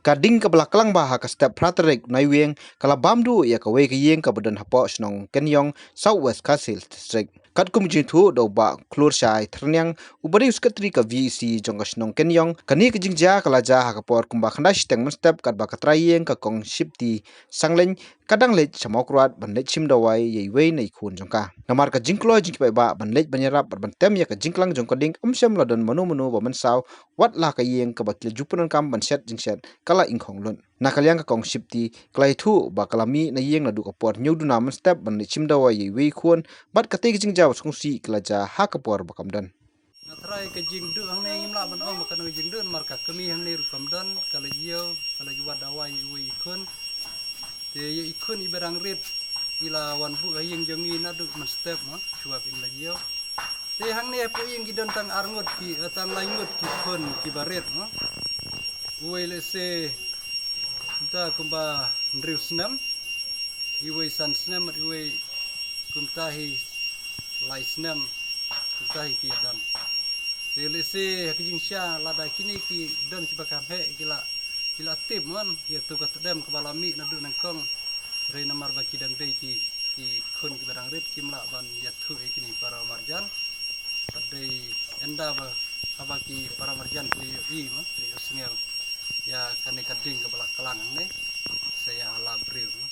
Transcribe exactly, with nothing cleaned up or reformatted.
Ka ding kaba la klang bha ha ka step phra tarik Naiwieng ka la bam duh ïa kawei ka ïing kaba don hapoh shnong Kenyong, South West Khasi Hills District. Katkum ka jingthoh da u Bah Khlurshai Tyrniang, uba dei u Secretary ka V E C jong ka shnong Kenyong, kane ka jingjia ka la jia ha ka por kumba khyndai shiteng mynstep katba ka trai ïing ka Kong Shipti Sangleiñ ka dang leit sha Mawkyrwat ban leit shim dawai ïa iwei na i khun jong ka. Namar ka jingkloi jingpaidbah ban leit ban ïarap bad ban tem ïa ka jingklang jong ka ding, ym shym la don mano mano ba mynsaw, wat la ka ïing kaba ki la ju pyndonkam ban shet jingshet ka la ingkhong lut. Na ka liang ka Kong Shipti ka la ïathuh ba ka la mih na ïing naduh ka por hynñiew duna mynstep ban leit shim dawai ïa iwei i khun, bad katei ka jingjia ba sngewsih ka la jia ha ka por ba kam don. Nga trai ka jingduh hangne ngim lah ban ong ba kano ka jingduh namar ka kmie hangne ruh kam don, ka la ïew, ka la ju wad dawai ïa iwei i khun. Te ïa i khun iba dang rit i la wan buh ha ïing jong ngi naduh mynstep mo, shuwa ba in la ïew. Te hangne hapoh ïing ki don tang ar ngut ki, eh, tang lai ngut ki khun kiba rit mo. Uwei lehse kumta kumba hynriew snem, iwei san snem bad iwei kumta hi lai snem, kumta hi ki ïa don. Te lehse ha ka jingshisha lada kine ki don kiba kham heh ki la, ki la tip mon ïa tu ka tdem kaba la mih naduh nyngkong. Hynrei namar ba ki dang dei ki, ki khun kiba dang rit kim lah ban ïathuh ïa kine para marjan. Pat dei ynda ba haba ki para marjan ki la ïohi mo, ki la ïohsngew ïa kane ka ding kaba la klang hangne, sa ïa hala briew mo.